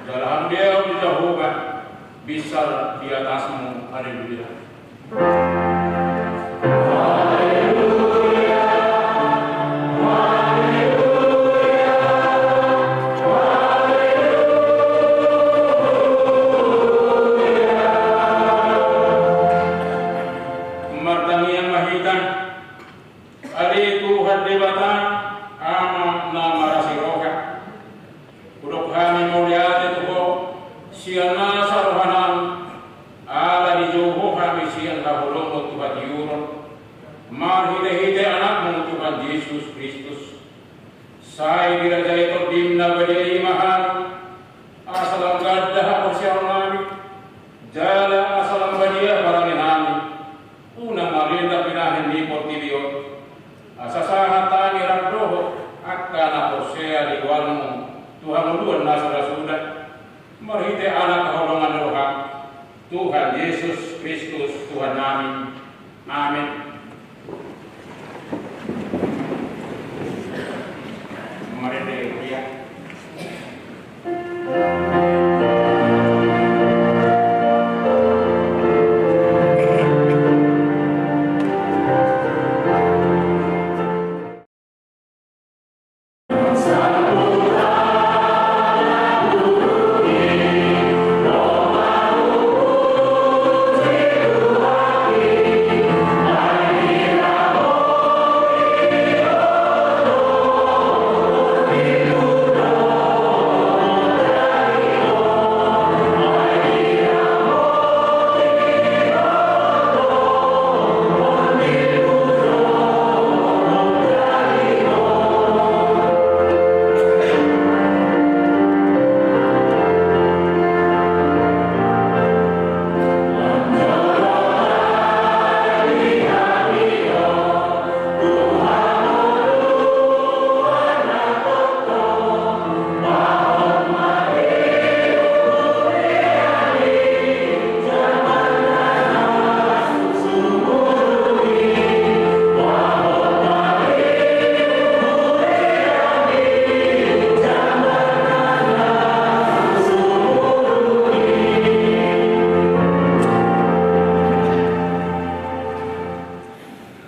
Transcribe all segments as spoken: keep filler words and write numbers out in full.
Jala hamuliaon di Jahowa, binsar di atasmu. Haleluya. Martangiang ma hita. Ale Tuhan Debata, Ama na marasi roha, hudok hami mauliate tu Ho sian nasa rohanami, ala dijou Ho hami sian haholomon tu hatiuron, marhitehite Anakmu Tuhan Jesus Kristus. Sai dirajai Tondim na badia i ma hami, asa lam ganda haporseaonnami, jala asa lam badia parangenami, unang marlenda pinahan ni portibi on, asa sahat hami rap dohot angka na porsea di goarmu tu hangoluan na sada suda, marhite Anak haholongan ni roham, Tuhan Jesus Kristus Tuhannami. Amen. Marende huria.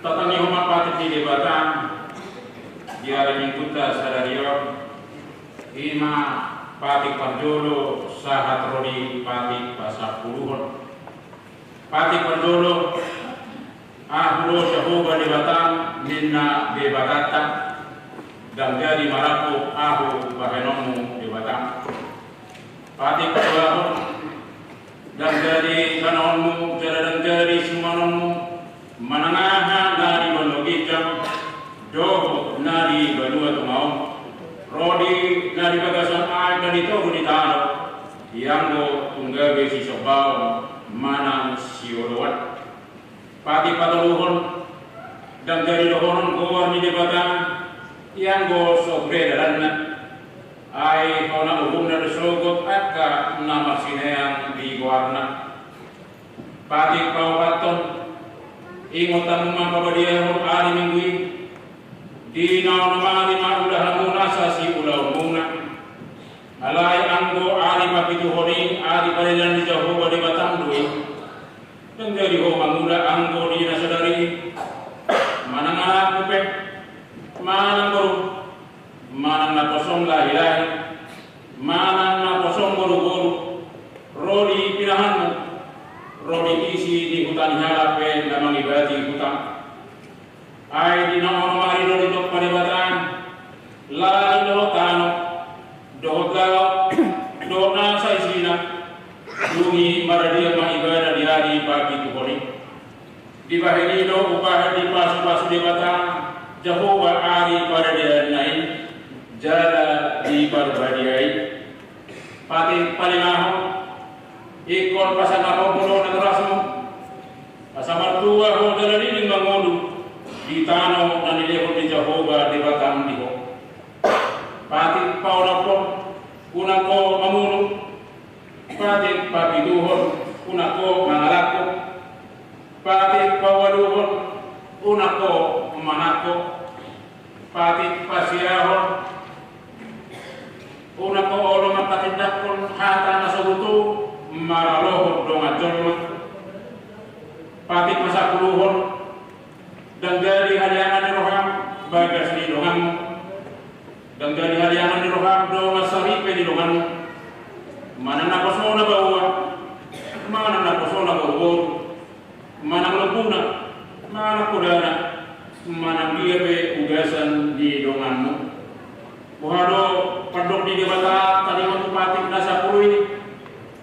Tatangihon ma patik ni Debata di ari Minggunta sadari on, i ma patik parjolo sahat ro di patik pasampuluhon. Patik parjolo, Ahu do Jahowa Debatam, ninna Debatanta, ndang jadi marangkup Ahu bahenonmu Debatam. Patik paduahon, ndang jadi kanaonmu jala ndang jadi sinuanonmu manang aha na di banua ginjang dohot na di banua tonga on, ro di na di bagasan aek na di togu ni tano, ianggo tung gabe sisombaon manang sioloan. Patik patoluhon, ndang jadi dohonon goar ni Debata, ianggo so bere dalanna, ai hona uhumna do sogot angka na marsinean di goarna. Patik paopathon, ingot hamu ma pabadiahon ari Minggu i, di na onom ari ma ula hamu nasa siulaonmuna. Alai anggo ari papituhon i ari padedean ni Jahowa Debatam do i. Ndang jadi ho mangula anggo di na sadari i, manang anakmu pe, manang boru, manang naposom lahilahi, manang naposom boruboru, ro di pinahanmu, ro di isi ni huta ni halak pe na mangibati hutam. Ai di na onom ari do ditop Debata langit dohot tano, dohot laut, dohot nasa isina, dung i maradian ma ibana di ari papituhon i. Dibahen i do umbahen dipasupasu Debata Jahowa ari padedeanna i, jala diparbadiai. Patik palimahon, ingkon pasangaponmu do natorasmu, asa martua ho jala lilin mangolu di tano na nilehon ni Jahowa Debatam di ho. Patik paonomhon, unang ho mamunu. Patik papituhon, unang ho mangalangkup. Patik paualuhon, unang ho manangko. Patik pasiahon, Unang ho olo manghatindanghon hata na so tutu maralohon dongan jolma. Patik ma sampuluhon. Ndang jadi haleangan ni roham bagas ni donganmu. Ndang jadi haleangan ni roham dongan saripe ni donganmu. Manang naposona baoa, manang naposona boruboru, manang lombuna, manang hodana, manang dia pe ugasan ni donganmu. Boha do pandok ni Debata taringot tu patik na sampulu i?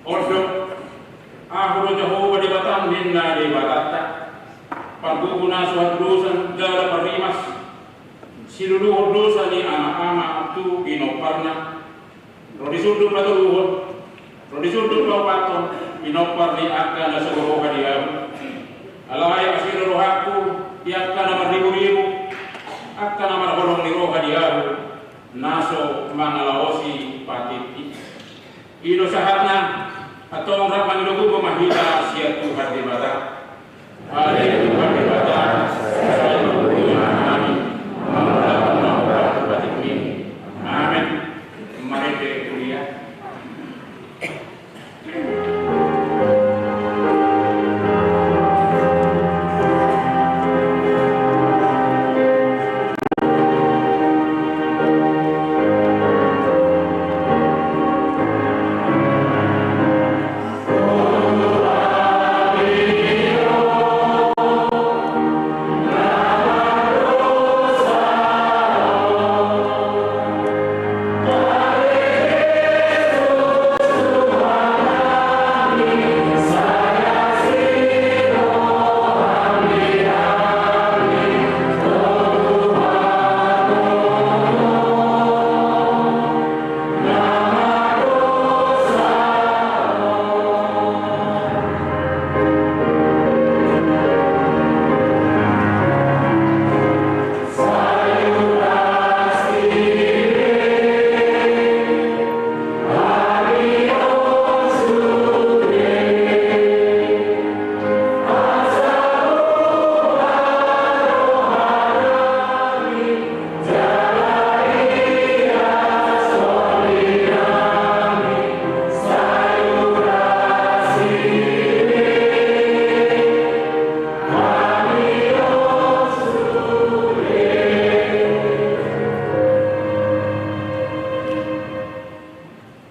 On do: Ahu do Jahowa Debatam, ninna Debatanta, pargugu na so hadudosan jala parrimas, siluluhon dosa ni amak-amak tu pinomparna. Ro di sundut patoluhon, ro di sundut paopathon, pinompar ni angka na so huroha di ahu. Alai asi do rohangku di angka na marriburibu, angka na marholong ni roha di ahu, na so mangalaosi patik i. I do sahatna. Antong rap mangido gogo ma hita sian Tuhan Debata. Ale Tuhan Debata, sai mangula ma hami mangulahon na hombar tu patikmi. Amen. Marende huria.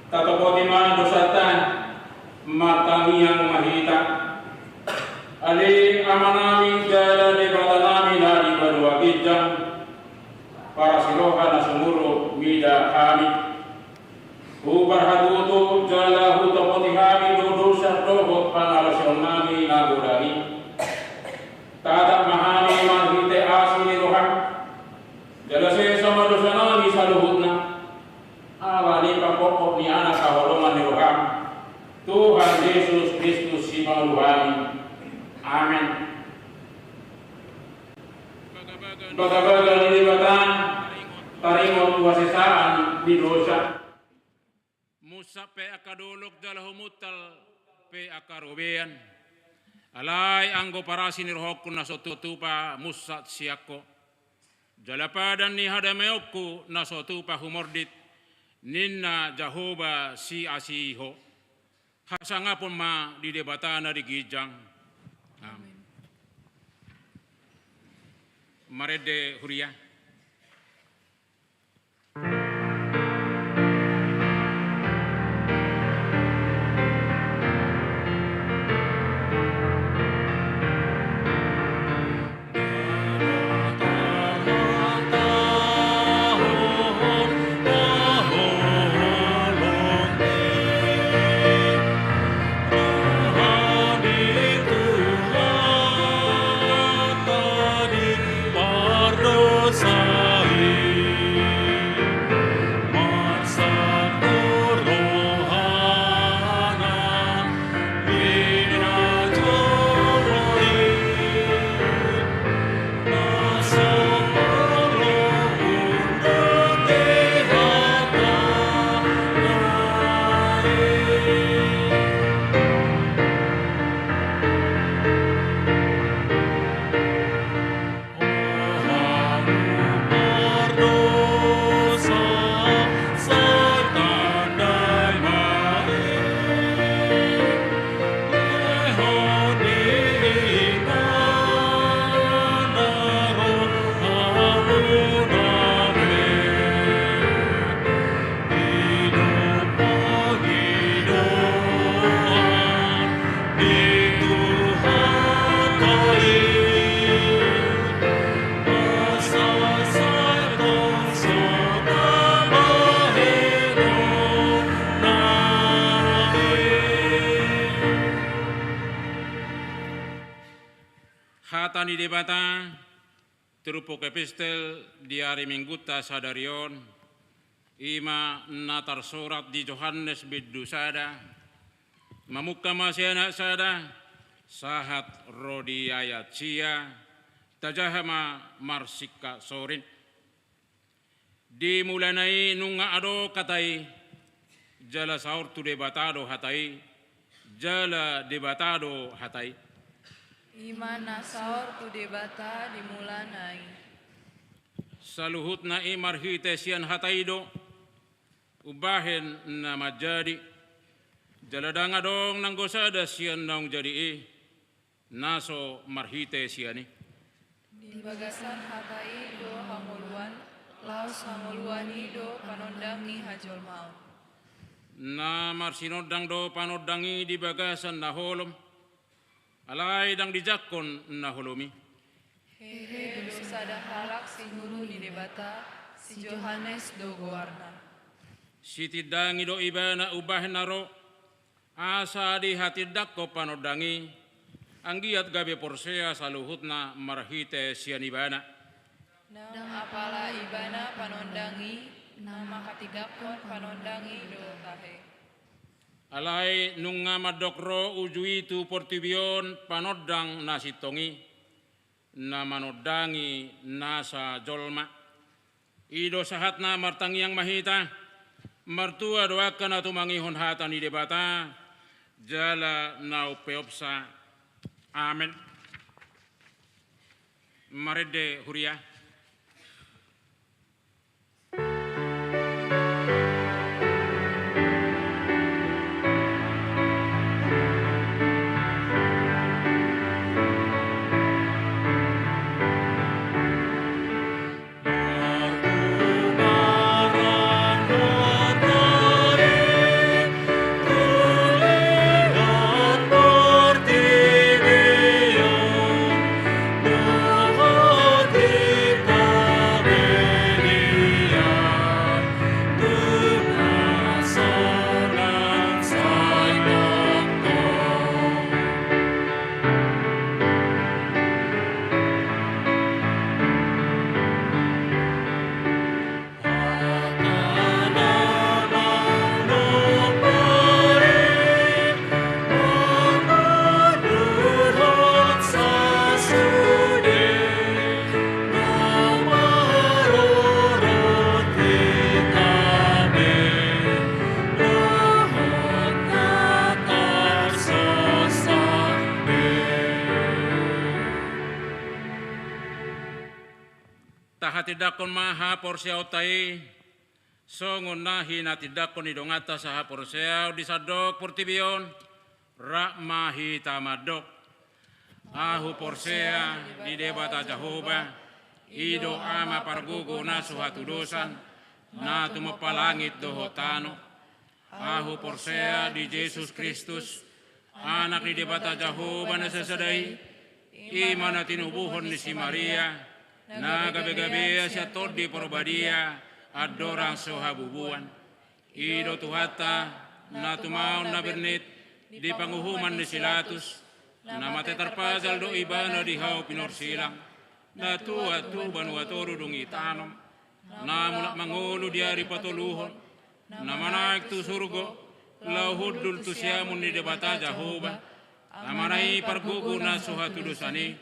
Tatopoti ma dosanta, martangiang ma hita. Ale Amanami jala Debatanami na di banua ginjang, parasi roha na sumurung mida hami. Huparhatutu jala hutopoti hami do dosa dohot pangalaosionnami na godang i. Tatap ma hami marhite asi ni roham, jala sesa ma dosanami saluhutna, ala ni pangkophop ni Anak haholongan ni roham, Tuhan Jesus Kristus Sipangolu hami. Amen. Bagabaga ni Debata taringot tu hasesaan ni dosa. Munsat pe angka dolok jala humuntal pe angka robean. Alai anggo parasi ni rohangku na so tupa munsat sian Ho, jala padan ni hadameonku na so tupa humordit, ninna Jahowa Siasi Ho. Hasangapon ma di Debata na di ginjang. Amen. Marende huria. Hata ni Debata, turpuk epistel di ari Minggunta sadari on, i ma na tarsurat di Johannes bindu sada, mamungka ma sian ayat sada, sahat ro di ayat sia, tajaha ma marsingkat sorin. Di mulana i nunga adong Hata i, jala saor tu Debata do Hata i, jala Debata do Hata i. I ma na saor tu Debata di mulana i. Saluhutna i marhite sian Hata i do umbahen na manjadi, jala ndang adong nanggo sada sian naung jadi i, na so marhite sian i. Di bagasan Hata i do hangoluan, laos hangoluan i do panondang ni hajolmaon. Na marsinondang do panondang i di bagasan na holom, alai ndang dijangkon na holom i. Hehe do sada halak singuru ni Debata, si Johannes do goarna. Sitindangi do ibana umbahen na ro, asa dihatindangkon panondang i, anggiat gabe porsea saluhutna marhite sian ibana. Nang apala ibana panondang i, na manghatindangkon panondang i do tahe. Alai nunga mandok ro uju i tu portibi on panondang na sintong i, na manondangi nasa jolma. I do sahatna. Martangiang ma hita. Martua do angka na tumangihon hata ni Debata, jala na umpeopsa. Amen. Marende huria. Tahatindangkon ma haporseaonta i, songon na hinatindangkon ni donganta sahaporseaon di sandok portibi on. Rap ma hita mandok. Ahu porsea di Debata Jahowa, i do Ama pargogo na so hatudosan, na tumompa langit dohot tano. Ahu porsea di Jesus Kristus, Anak ni Debata Jahowa na sasada i, i ma na tinubuhon ni si Maria, na gabe-gabea sian Tondi Parbadia, andorang so habubuan. I do Tuhanta, na tumaon na bernit di panguhuman ni si Latus, na mate tarpajal do ibana di hau pinorsilang, na tuat tu banua toru dung itanom, na mulak mangolu di ari patoluhon, na manaek tu surgo, laho hundul tu siamun ni Debata Jahowa, Amana i pargogo na so hatudosan i,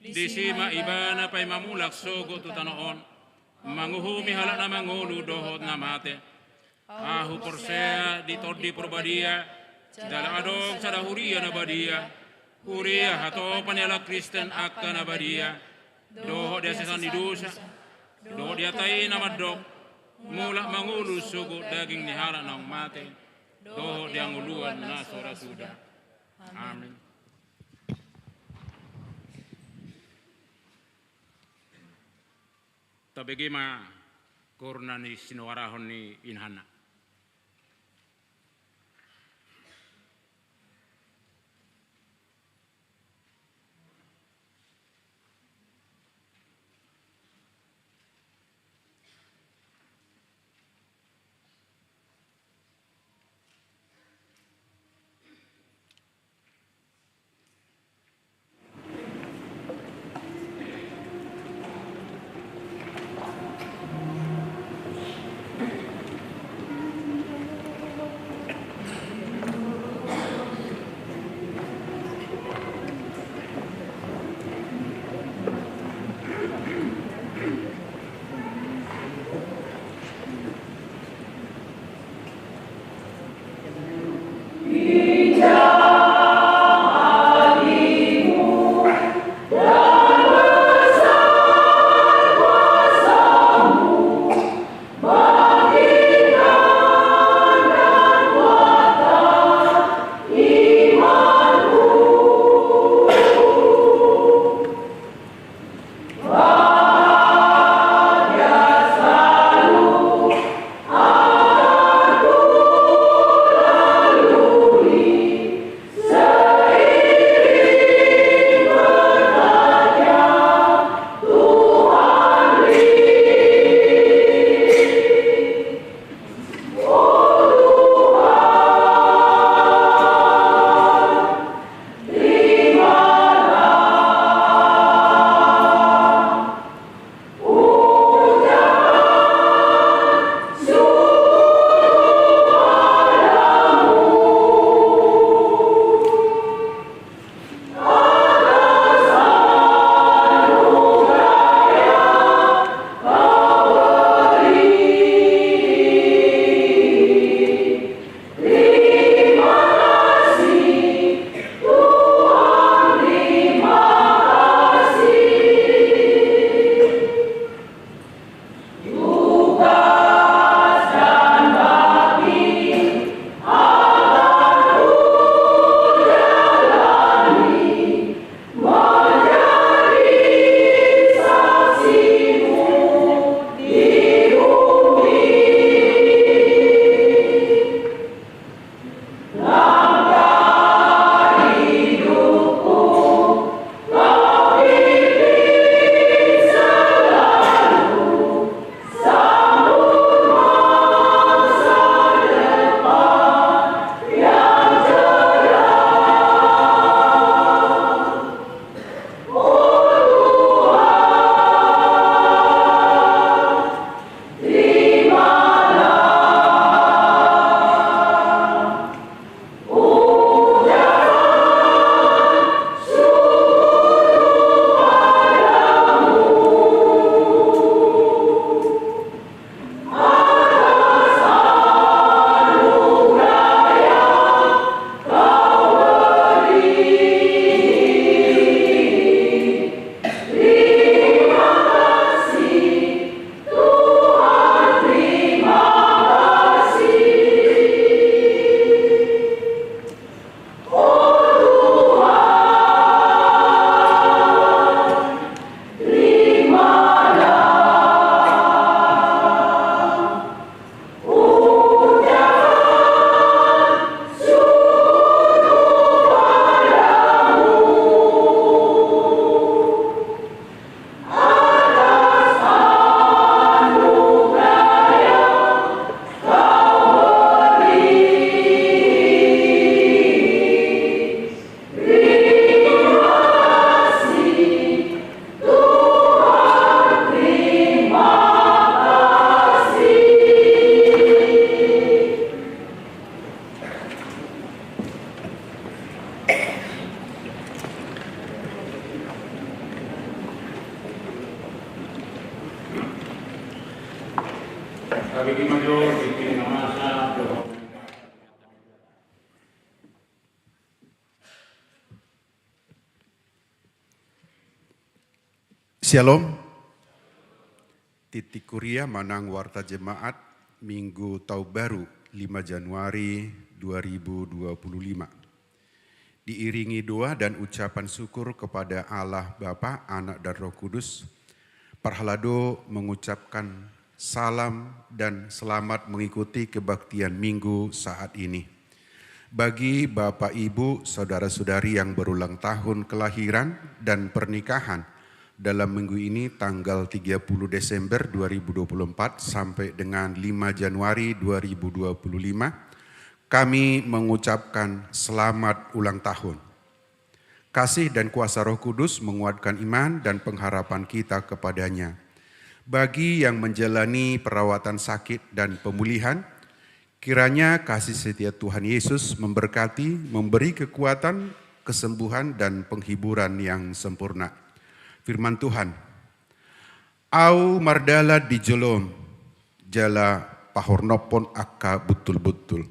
disi ma ibana paima mulak sogot tu tano on, manguhumi halak na mangolu dohot na mate. Ahu porsea di Tondi Parbadia, jala adong sada huria na badia, huria hatopan ni halak Kristen angka na badia, dohot di haseasan ni dosa, dohot di hata i na mandok, mulak mangolu sogot daging ni halak naung mate, dohot di hangoluan na so ra suda. Amin. Tabege ma korna ni sinoarahon ni inahanna. Syalom. Titik Kuria manang Warta Jemaat, Minggu Taun Baru, lima Januari dua ribu dua puluh lima. Diiringi doa dan ucapan syukur kepada Allah Bapa, Anak, dan Roh Kudus, parhalado mengucapkan salam dan selamat mengikuti kebaktian Minggu saat ini. Bagi Bapak, Ibu, Saudara-saudari yang berulang tahun kelahiran dan pernikahan dalam minggu ini, tanggal tiga puluh Desember dua ribu dua puluh empat sampai dengan lima Januari dua ribu dua puluh lima, kami mengucapkan selamat ulang tahun. Kasih dan kuasa Roh Kudus menguatkan iman dan pengharapan kita kepada-Nya. Bagi yang menjalani perawatan sakit dan pemulihan, kiranya kasih setia Tuhan Yesus memberkati, memberi kekuatan, kesembuhan, dan penghiburan yang sempurna. Firman Tuhan. Ahu mardalan di jolom, jala pahornopon angka buntulbuntul.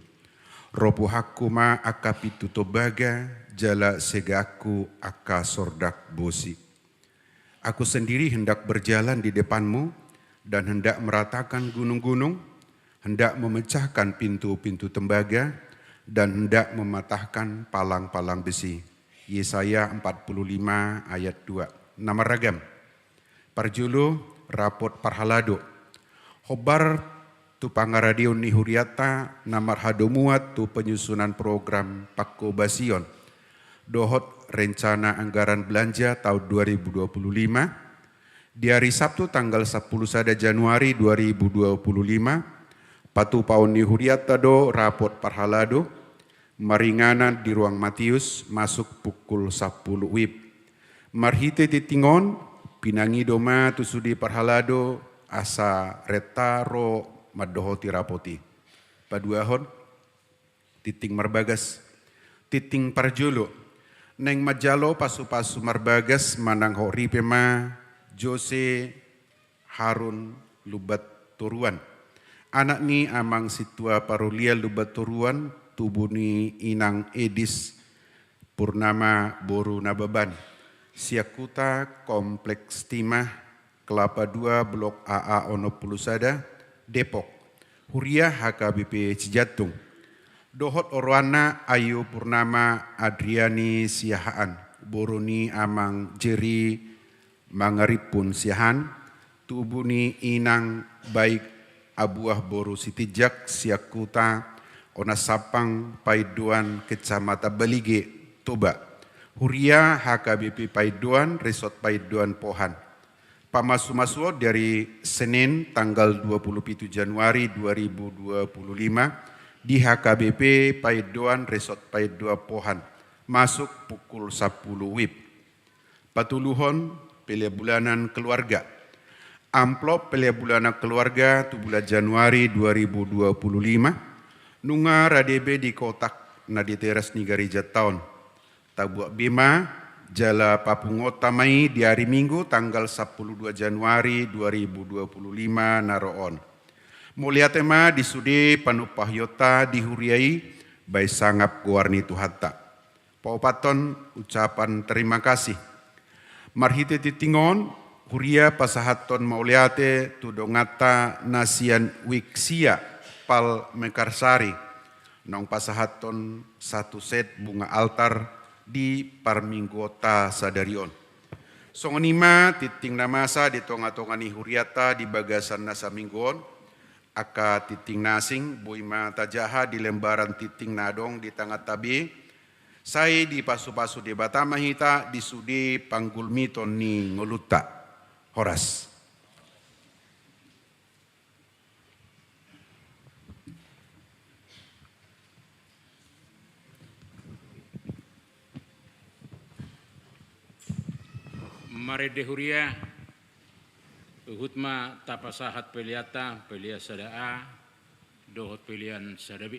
Ropuhangku ma angka pintu tombaga, jala segaanku angka sordak bosi. Aku sendiri hendak berjalan di depanmu, dan hendak meratakan gunung-gunung, hendak memecahkan pintu-pintu tembaga, dan hendak mematahkan palang-palang besi. Yesaya empat puluh lima ayat dua. Na marragam. Parjolo, rapot parhalado. Hombar tu pangaradeon ni hurianta na marhadomuan tu penyusunan program pangkobasion dohot rencana anggaran belanja tahun dua ribu dua puluh lima, di ari Sabtu tanggal sampulu sada Januari dua ribu dua puluh lima, patupaon ni hurianta do rapot parhalado, maringanan di ruang Matius, masuk pukul sampulu wib. Marhite tingting on, pinangido ma tu sude parhalado asa renta ro mandohoti rapot i. Paduahon, tingting marbagas. Tingting parjolo, naeng manjalo pasupasu marbagas manang hot ripe ma Jose Harun Lumbantoruan, anak ni amang sintua parolian Lumbantoruan, tubu ni inang Edis Purnama boru Nababan, sian huta Kompleks Timah, Kelapa dua, Blok A A onom puluh sada, Depok, huria H K B P Cijantung. Dohot oroanna Ayu Purnama Adriani Siahaan, boru ni amang Jeri Mangarimpun Siahaan, tubu ni inang Baik Abuah boru Sitinjak, sian huta Onan Sampang Paindoan, Kecamatan Balige, Toba, huria H K B P Paindoan, Resort Paindoan Pohan. Pamasumasuon di ari Senin tanggal dua puluh pitu Januari dua ribu dua puluh lima di H K B P Paindoan, Resort Paindoan Pohan, masuk pukul sampulu wib. Patoluhon, pelean bulanan keluarga. Amplop pelean bulanan keluarga tu bulan Januari dua ribu dua puluh lima nunga rade be di kotak na di teras ni garejanta on. Tabuat be ma jala papunguonta ma i di ari Minggu tanggal sampulu dua Januari dua ribu dua puluh lima na ro on. Mauliate ma di sude panumpahionta di huria i, baen sangap goar ni Tuhanta. Paopathon, ucapan terima kasih. Marhite tingting on, huria pasahathon mauliate tu donganta na sian Wixia Pal Mekarsari, naung pasahathon satu set bunga altar di parmingguonta sadari on. Songon i ma tingting na masa di tongatonga ni hurianta di bagasan na saminggu on. Angka tingting na asing boi ma tajaha di lembaran tingting na adong di tanganta be. Sai dipasupasu Debata ma hita di sude panggulmiton ni ngolunta. Horas. Marende huria, huhut ma tapasahat peleanta, pelean sada A dohot pelean sada B.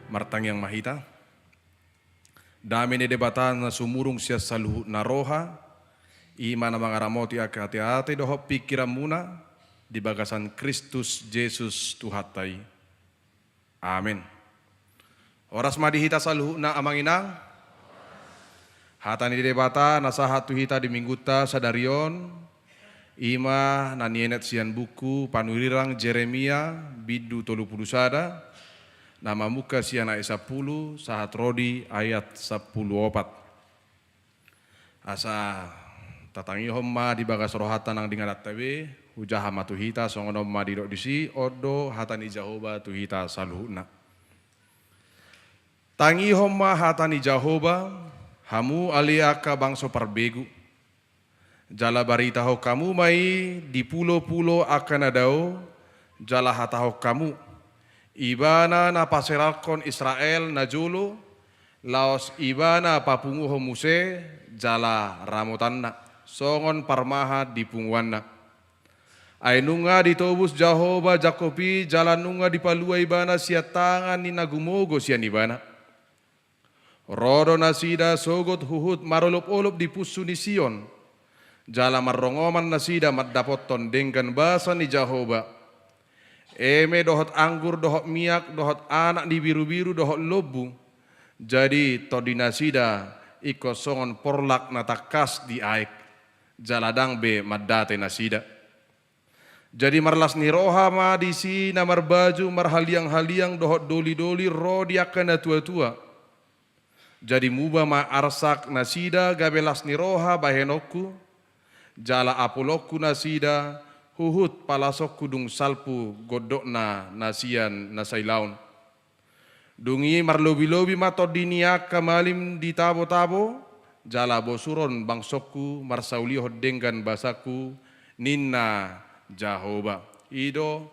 Martangiang ma hita. Dame ni Debata na sumurung sian saluhutna roha, i ma na mangaramoti angka ateate dohot pingkiranmuna di bagasan Kristus Jesus Tuhanta i. Amen. Horas ma di hita saluhutna amang inang. Hata ni Debata na sahat tu hita di minggunta sadari on, i ma na nienet sian buku Panurirang Jeremia bindu tolu pulu sada, na mamungka sian ayat sampulu sahat ro di ayat sampulu opat. Asa tatangihon ma di bagas rohanta nang di ingananta be, hujaha ma tu hita, songon on ma didok disi, on do hata ni Jahowa tu hita saluhutna. Tangihon ma hata ni Jahowa, hamu ale angka bangso parbegu. Jala baritahon hamu ma i di pulo-pulo angka na dao, jala hatahon hamu: Ibana na paseralhon Israel najolo, laos Ibana papunguhon muse jala ramotanna, songon parmahan di punguanna. Ai nunga ditobus Jahowa Jakob i, jala nunga dipalua Ibana sian tangan ni na gumogo sian Ibana. Ro do nasida sogot huhut marolop-olop di punsu ni Sion, jala marrongoman nasida mandapothon denggan basa ni Jahowa, eme dohot anggur dohot miak dohot anak ni birubiru dohot lombu. Jadi tondi nasida ingkon songon porlak na tangkas di aek, jala ndang be mandate nasida. Jadi marlas ni roha ma disi na marbaju marhaliang-haliang dohot doli-doli ro di angka na tua-tua. Jadi muba ma arsak nasida gabe las ni roha bahenonku, jala apulonku nasida, huhut palasonku dung salpu gondokna na sian na sailaon. Dung i marlobi-lobi ma tondi ni angka malim di tabo-tabo, jala bosuron bangsongku marsaulihon denggan basangku, ninna Jahowa. I do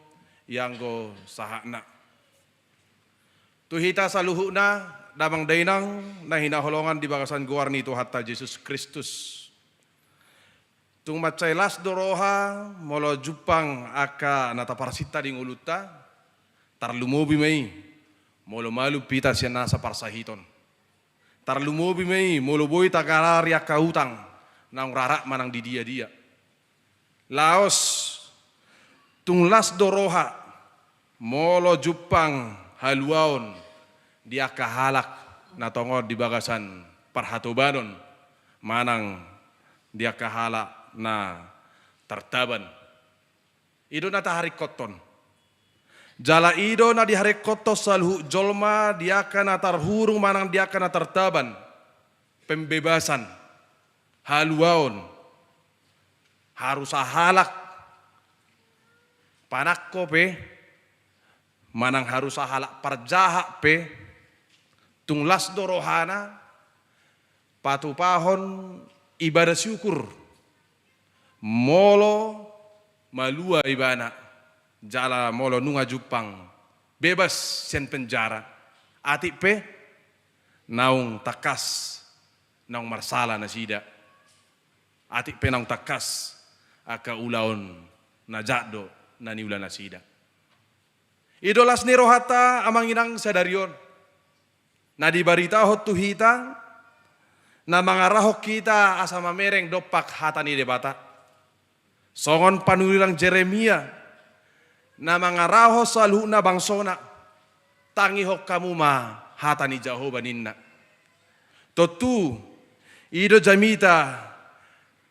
ianggo sahatna. Tu hita saluhutna, damang dainang na hinaholongan di bagasan goar ni Tuhanta Jesus Kristus. Tung mansai las do roha molo jumpang angka na taparsinta di ngolunta, tarlumobi ma i molo malum hita sian nasa parsahiton. Tarlumobi ma i molo boi tagalari angka utang naung rarap manang di dia-dia. Laos tung las do roha molo jumpang haluaon di angka halak na tongon di bagasan parhatobanon manang di angka halak na tartaban. I do na taharingkothon. Jala i do na diharingkothon saluhut jolma di angka na tarhurung manang di angka na tartaban. Pembebasan, haluaon, harusa halak panangko pe, manang harusa halak parjahat pe, tung las do rohana patupahon ibadah syukur. Molo malua ibana, jala molo nunga jumpang bebas sian penjara, atik pe naung tangkas naung marsala nasida. Atik pe naung tangkas angka ulaon na jat do na niula nasida. I do las ni rohanta amang inang sadari on. Na dibaritahon tu hita, na mangarahon hita asa mamereng dompak hata ni Debata. Songon panurirang Jeremia, na mangarahon saluhutna bangsona, tangihon hamu ma hata ni Jahowa ninna. Tontu, i do jamita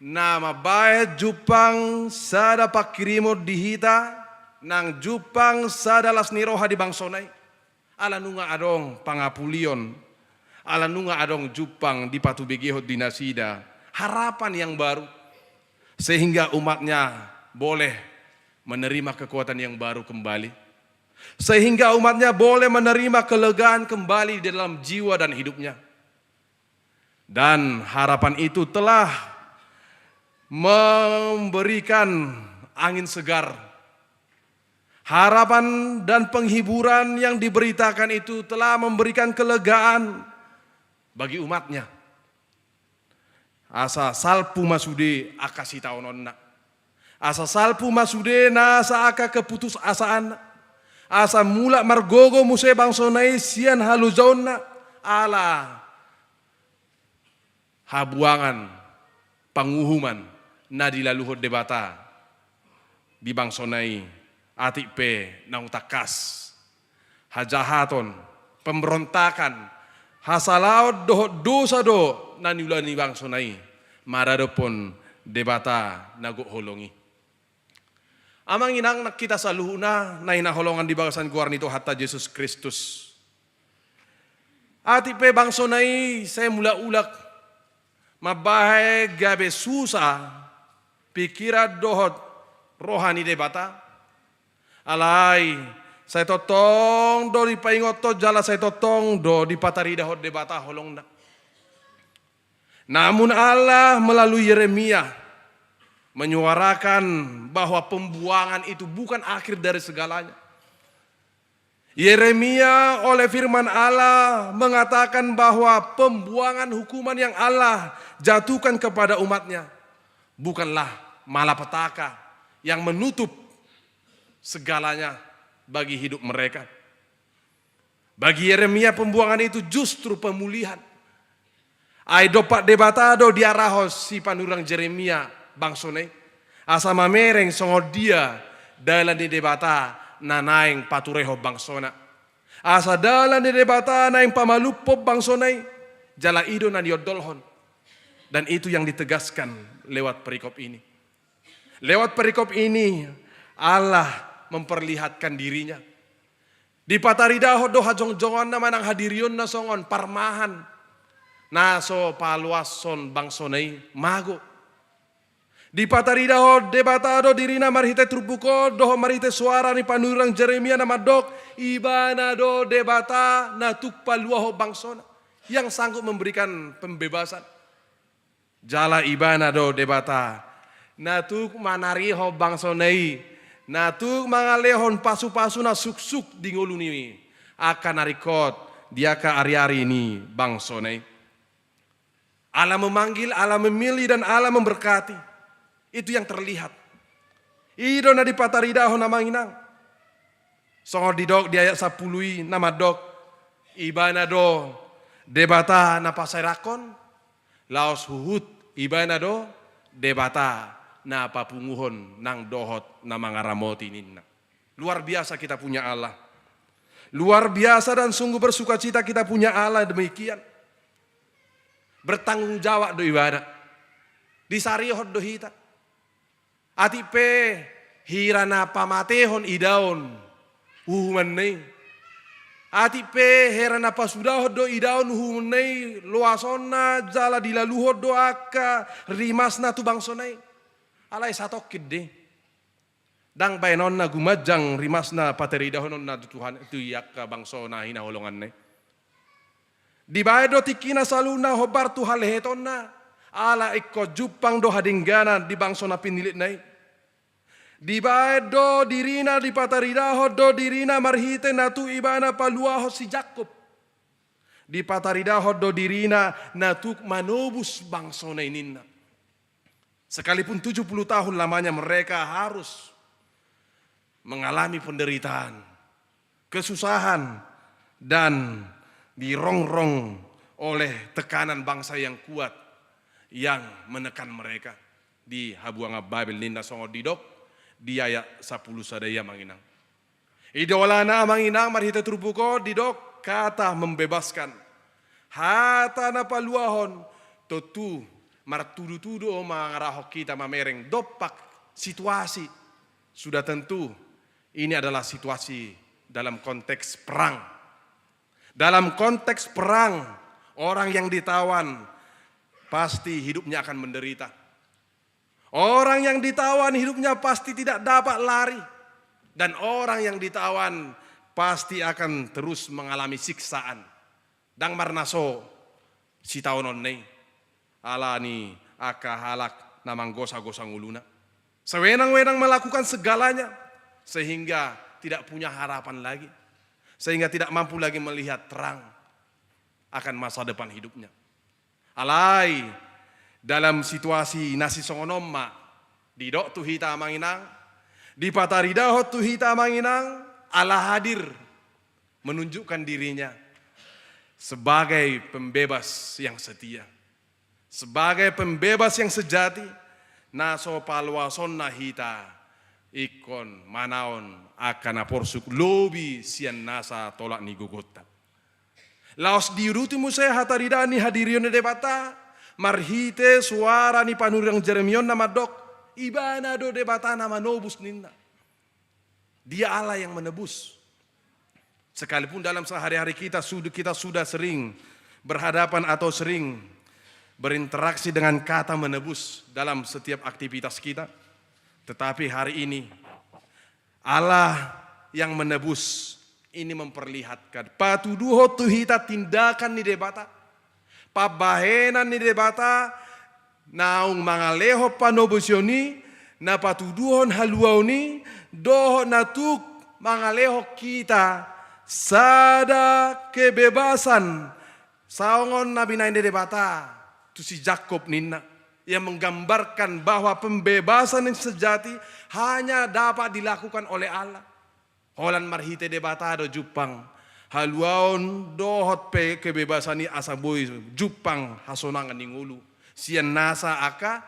na mambahen jumpang sada pangkirimon di hita, nang jumpang sada las ni roha di bangsona i. Ala nunga adong pangapulion, ala nunga adong jumpang dipatubegehon di nasida harapan yang baru, sehingga umatnya boleh menerima kekuatan yang baru kembali, sehingga umatnya boleh menerima kelegaan kembali di dalam jiwa dan hidupnya. Dan harapan itu telah memberikan angin segar. Harapan dan penghiburan yang diberitakan itu telah memberikan kelegaan bagi umatnya. Asa salpu ma sude angka sitaononna. Asa salpu ma sude nasa angka keputusasaanna. Asa mulak margogo muse bangsona i sian halojaonna, ala habuangan panguhuman na dilaluhon Debata di bangsona i, atik pe naung tangkas hajahaton, pemberontakan, hasalaon dohot dosa do na niula ni bangsona i maradophon Debata na gok holong i. Amang inang nang hita saluhutna na hinaholongan di bagasan goar ni Tuhanta Jesus Kristus. Atik pe bangsona i sai mulak-ulak mambahen gabe susa pikiran dohot roha ni Debata. Alai sai tongtong do dipaingothon jala sai tongtong do dipataridahon Debata holongna. Namun Allah melalui Yeremia menyuarakan bahwa pembuangan itu bukan akhir dari segalanya. Yeremia oleh firman Allah mengatakan bahwa pembuangan hukuman yang Allah jatuhkan kepada umatnya bukanlah malapetaka yang menutup segalanya bagi hidup mereka. Bagi Yeremia, pembuangan itu justru pemulihan. Ai dompak Debata do diarahon si panurirang Yeremia bangsona i, asa mamereng songon dia dalan ni Debata na naeng paturehon bangsona. Asa dalan ni Debata naeng pamalumhon bangsona i, jala i do na niondolhon. Dan itu yang ditegaskan lewat perikop ini. Lewat perikop ini, Allah memperlihatkan dirinya. Dipataridahon do hajongjonganna manang hadirionna songon parmahan na so paloashon bangsona i mago. Dipataridahon Debata do dirina marhite turpuk on dohot marhite soara ni panurirang Yeremia na mandok, Ibana do Debata na tuk paluahon bangsona, yang sanggup memberikan pembebasan. Jala Ibana do Debata na tuk manarihon bangsona i, na tuk mangalehon pasupasu na suksuk di ngolu ni angka na ringkot di angka ariari ni bangsona i. Allah memanggil, Allah memilih, dan Allah memberkati. Itu yang terlihat. I do na dipataridahon amang inang. Songon didok di ayat sampulu i na mandok, Ibana do Debata na paserakhon, laos huhut Ibana do Debata na papunguhon nang dohot na mangaramoti ninna. Luar biasa kita punya Allah. Luar biasa dan sungguh bersukacita kita punya Allah demikian. Bertanggung jawab do Ibana. Disarihon do hita. Atik pe hira na pamatehon idaon uhumanna i. Atik pe hira na pasudahon do idaon uhumanna i, loasonna jala dilaluhon do angka rimasna tu bangsona i. Alai satongkin do i. Ndang baenonna gumanjang rimasna pataridahononna tu Tuhan, tu angka bangso na hinaholonganna i. Dibaen do tingkina saluhutna hombar tu halehetonna, ala ingkon jumpang do hadengganan di bangso na pinillitna i. Dibaen do dirina, dipataridahon do dirina marhite na tuk Ibana paluahon si Jakkob. Dipataridahon do dirina na tuk manobus bangsona i ninna. Sekalipun tujuh puluh tahun lamanya mereka harus mengalami penderitaan, kesusahan, dan dirongrong oleh tekanan bangsa yang kuat yang menekan mereka di habuangan Babel ninna songon didok di ayat sampulu sada i amang inang. I do alana amang inang marhite turpuk on didok kata membebaskan. Hata na paluahon tontu martudutudu do mangarahon hita mamereng dompak situasi. Sudah tentu ini adalah situasi dalam konteks perang. Dalam konteks perang, orang yang ditawan pasti hidupnya akan menderita. Orang yang ditawan hidupnya pasti tidak dapat lari. Dan orang yang ditawan pasti akan terus mengalami siksaan. Ndang marnaso sitaononna i ala ni angka halak na manggosagosa ngoluna. Sewenang-wenang melakukan segalanya sehingga tidak punya harapan lagi. Sehingga tidak mampu lagi melihat terang akan masa depan hidupnya. Alai dalam situasi na sisongon on ma didok tu hita amang inang, dipataridahon tu hita amang inang, Allah hadir menunjukkan dirinya sebagai pembebas yang setia, sebagai pembebas yang sejati, na so paloasonna hita ingkon manaon angka na porsuk lobi sian nasa tolap ni gogonta. Laos diuduti muse hataridaan ni hadirion ni Debata, marhite suara ni panurirang Jeremia on na mandok, ibana do Debata na manobus ninna. Dia Allah yang menebus. Sekalipun dalam sehari-hari kita sudah, kita sudah sering berhadapan atau sering berinteraksi dengan kata menebus dalam setiap aktivitas kita. Tetapi hari ini, Allah yang menebus ini memperlihatkan, patuduhon tu hita tindakan ni Debata, pambahenan ni Debata, naung mangalehon panobusion i, na patuduhon haluaon i, dohot na tuk mangalehon hita sada kebebasan, songon na binahen ni Debata tu si Jakkob ninna, yang menggambarkan bahwa pembebasan yang sejati hanya dapat dilakukan oleh Allah. Holan marhite Debata do jumpang haluaon dohot pe kebebasan i asa boi jumpang hasonangan ni ngolu sian nasa angka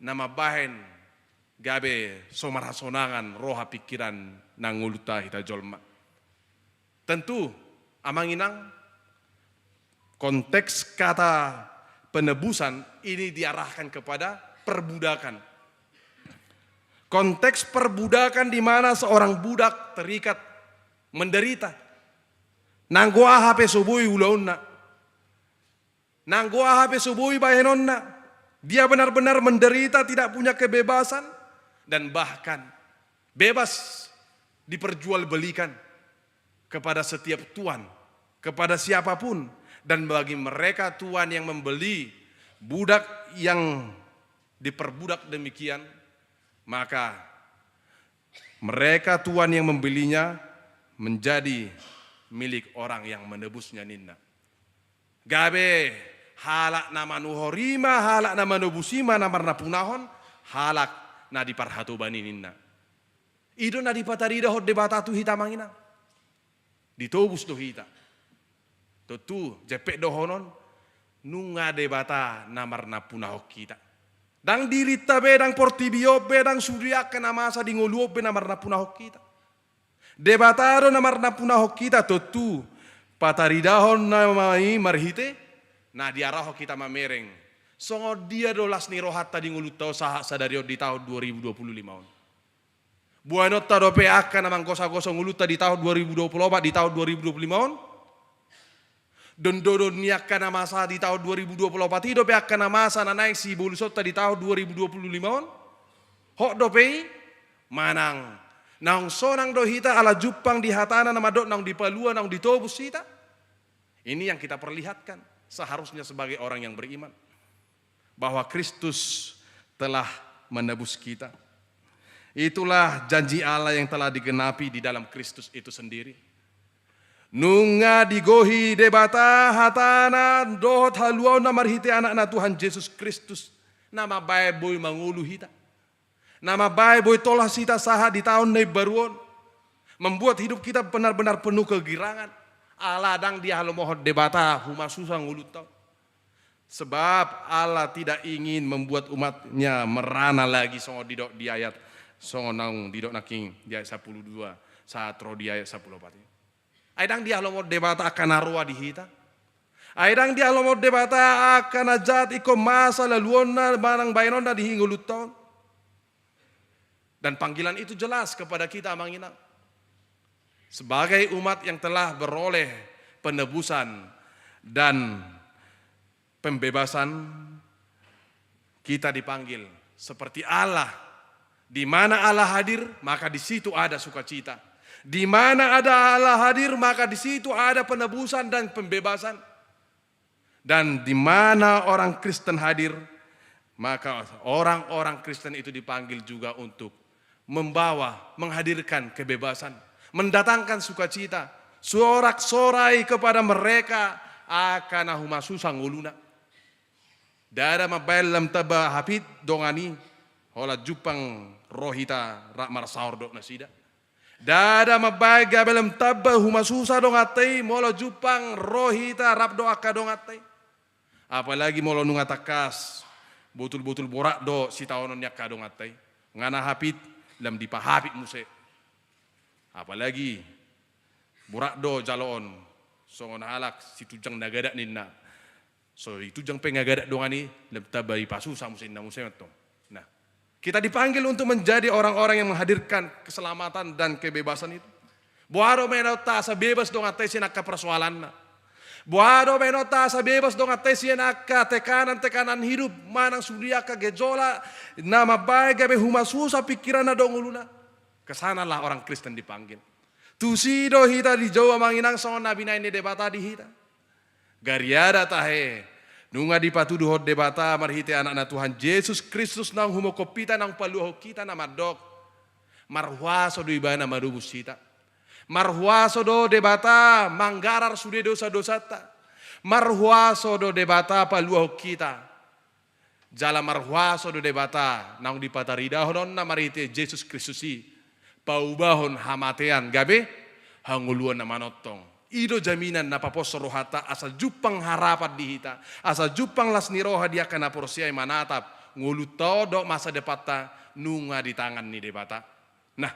na mambahen gabe so marhasonangan roha pikiran na ngolunta hita jolma. Tentu, amang inang, konteks kata penebusan ini diarahkan kepada perbudakan. Konteks perbudakan di mana seorang budak terikat, menderita. Nanggo aha pe so boi ulaonna. Nanggo aha pe so boi bahenonna. Dia benar-benar menderita, tidak punya kebebasan, dan bahkan bebas diperjualbelikan kepada setiap tuan, kepada siapapun. Dan bagi mereka tuan yang membeli budak yang diperbudak demikian, maka mereka tuan yang membelinya menjadi milik orang yang menebusnya ninna. Gabe halak na manuhor i ma, halak na manobus i ma na marnampunahon halak na di parhatoban i ninna. I do na dipataridahon Debata tu hita, amang inang. Ditobus do hita. Tontu jempek dohonon, nunga Debata na marnampunahon hita. Ndang dirinta be, ndang portibi on be, ndang sude angka na masa di ngolu on be na marnampunahon hita. Debata do na marnampunahon hita, tontu pataridahon nama i marhite na diarahon hita mamereng songon dia do las ni rohanta di ngolunta on sahat sadari on di tahun dua ribu dua puluh lima on. Boanonta dope angka na manggosa-gosa ngolunta di tahun dua ribu dua puluh opat, di tahun dua ribu dua puluh lima on? Dondon ni angka na masa di tahun dua ribu dua puluh opat i dope angka na masa na naeng sibolusonta di tahun dua ribu dua puluh lima on? Hot dope i? Manang naung sonang do hita ala jumpang di hatana na mandok naung dipalua, naung ditobus hita? Ini yang kita perlihatkan seharusnya sebagai orang yang beriman, bahwa Kristus telah menebus kita. Itulah janji Allah yang telah digenapi di dalam Kristus itu sendiri. Nunga digohi Debata hatana dohot haluaonna marhite Anakna Tuhan Jesus Kristus, na mambahen boi mangolu hita, na mambahen boi tolhas hita sahat di tahun na imbaru on, membuat hidup kita benar-benar penuh kegirangan. Ala ndang dihalomohon Debata humasusa ngolunta on. Sebab Allah tidak ingin membuat umat-Nya merana lagi, songon didok di ayat, songon naung didok nangkin di ayat sampulu dua sahat ro di ayat sampulu opat i. Ai ndang dihalomohon Debata angka na roa di hita. Ai ndang dihalomohon Debata angka na jat ingkon masa laluonna manang bahenonna di ngolunta on. Dan panggilan itu jelas kepada kita, amang inang. Sebagai umat yang telah beroleh penebusan dan pembebasan, kita dipanggil seperti Allah. Di mana Allah hadir, maka di situ ada sukacita. Di mana ada Allah hadir, maka di situ ada penebusan dan pembebasan. Dan di mana orang Kristen hadir, maka orang-orang Kristen itu dipanggil juga untuk membawa, menghadirkan kebebasan, mendatangkan sukacita, sorak-sorai kepada mereka angka na humasusa ngoluna. Ndada mambahen lam tamba hapit dongan i, holan jumpang ro hita rap marsaor dohot nasida. Ndada mambaen gabe lam tamba humasusa donganta i molo jumpang ro hita rap do angka donganta i. Apalagi molo nunga tangkas botul-botul borat do sitaonon ni angka donganta i. Nga na hapit, lam dipahapit muse. Apalagi borat do jaloon songon halak situnjang na gadat ninna. So ditunjang pe nga gadat dongan i, lam tamba dipasusa muse ninna muse mantong. Nah, kita dipanggil untuk menjadi orang-orang yang menghadirkan keselamatan dan kebebasan itu. Boha do baenonta asa bebas donganta i sian angka persoalanna? Boha do baenonta asa bebas donganta i sian angka tekanan-tekanan hidup, manang sude angka gejolak na mambaen gabe humasusa pikiranna dohot ngoluna? Ke sanalah orang Kristen dipanggil. Tusi do hita dijou, amang inang, songon na binaen ni Debata di hita. Gariada tahe, nunga dipatuduhon Debata marhite Anakna Tuhan Jesus Kristus naung humongkop hita, naung paluahon hita, na mandok: Marhuaso do Ibana manobus hita. Marhuaso do Debata manggarar sude dosa-dosanta. Marhuaso do Debata paluahon hita. Jala marhuaso do Debata naung dipataridahononna marhite Jesus Kristus i, paubahon hamatean gabe hangoluan na manongtong. I do jaminan na paposo rohanta asa jumpang harapan di hita, asa jumpang las ni roha di angka na porsea i manatap ngolunta on dohot masa depanta nunga di tangan ni Debata. Nah,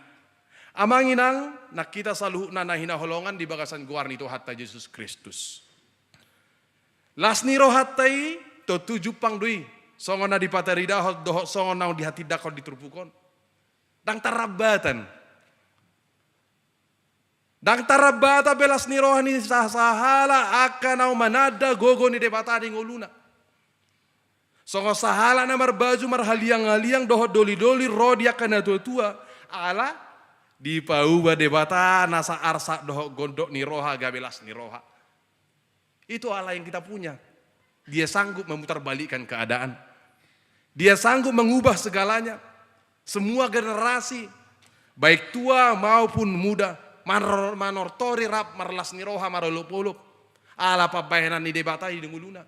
amang inang, nang hita saluhutna na hinaholongan di bagasan goar ni Tuhanta Jesus Kristus. Las ni rohanta i tontu jumpang do i, songon na dipataridahon dohot songon naung dihatindangkon di turpuk on. Ndang tarlambatan. Ndang tarlambatan be las ni roha ni sa-, sahala angka naung mananda gogo ni Debata di ngoluna. Songon sahala na marbaju marhaliang-haliang dohot doli-doli ro di angka na tua-tua, ala dipauba Debata nasa arsak dohot gondok ni roha gabe las ni roha. Itu Allah yang kita punya. Dia sanggup memutarbalikkan keadaan. Dia sanggup mengubah segalanya. Semua generasi, baik tua maupun muda, manor-, manortori rap marlas ni roha, marolop-olop. Ala pambahenan ni Debata di ngoluna.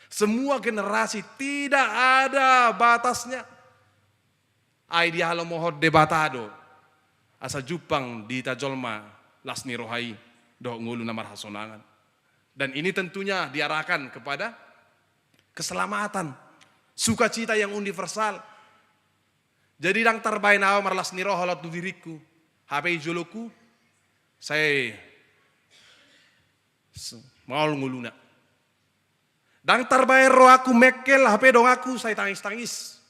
Semua generasi, tidak ada batasnya. Ai dihalomohon Debata do asa jumpang di hita jolma las ni roha i dohot ngolu na marhasonangan. Dan ini tentunya diarahkan kepada keselamatan, sukacita yang universal. Jadi ndang tarbaen ahu marlas ni roha lot tu diringku, hape di jolongku sai s-, maol ngoluna. Ndang tarbaen rohangku mengkel, hape donganku sai tangis-tangis.